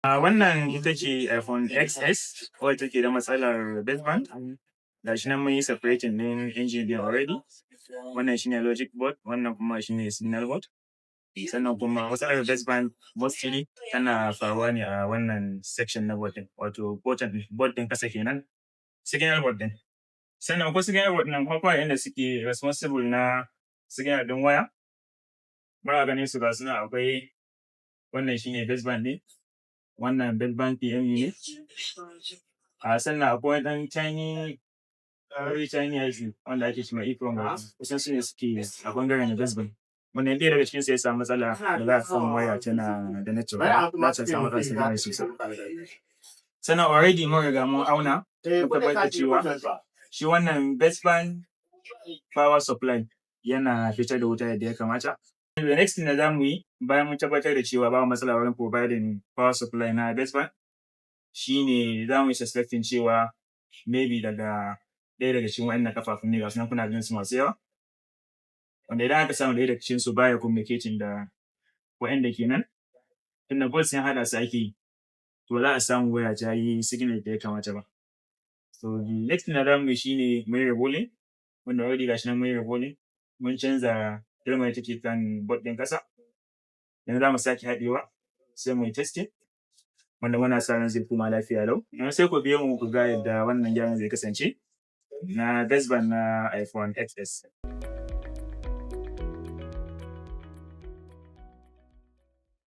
A wannan ita ce iPhone XS wadda take da matsalar baseband. Ga shi nan mun yi separating ɗin engine ɗin already. Wannan shi ne logic board, wannan kuma shi ne signal board. Sannan kuma matsalar baseband mostly tana faruwa ne a wannan section na board ɗin, wato board ɗin ƙasa kenan, signal board ɗin. Sannan ko signal board ɗin kuma inda suke responsible na signal ɗin waya. Muna ganin su, ga su nan. Akwai wannan, shi ne baseband ɗin, wannan baseband PMU ne. A sannan akwai wani ɗan tiny, very tiny IC wanda ake cewa EEPROM, kusan su ne suke a ɓangaren baseband. Wannan ɗaya daga cikinsu ya samu matsala, ba za a samu waya tana da network ba, za ta samu matsalar signal sosai. Sannan already mun riga mun auna, mun tabbatar da cewa shi wannan baseband power supply yana fitar da wuta yadda ya kamata. The next thing da za mu yi bayan mun tabbatar da cewa babu matsala wurin providing power supply na baseband, shi ne za mu yi suspecting cewa maybe daga ɗaya daga cikin waɗannan ƙafafun ne. Ga su nan kuna ganin su masu yawa. Wanda idan aka samu ɗaya daga cikinsu baya communicating da waɗanda ke nan, tunda both sai haɗa su ake yi, to ba za a samu waya ta yi signal da ya kamata ba. So the next thing da za mu yi shi ne mu yi reballing, wanda already ga shi nan mun yi reballing, mun canza dalmar da take kan board ɗin ƙasa. Yanzu za mu sake haɗewa, sai mu yi testing, wanda muna sa ran zai koma lafiya lau. Yanzu sai ku biyo mu ku ga yadda wannan gyaran zai kasance na baseband na iPhone XS.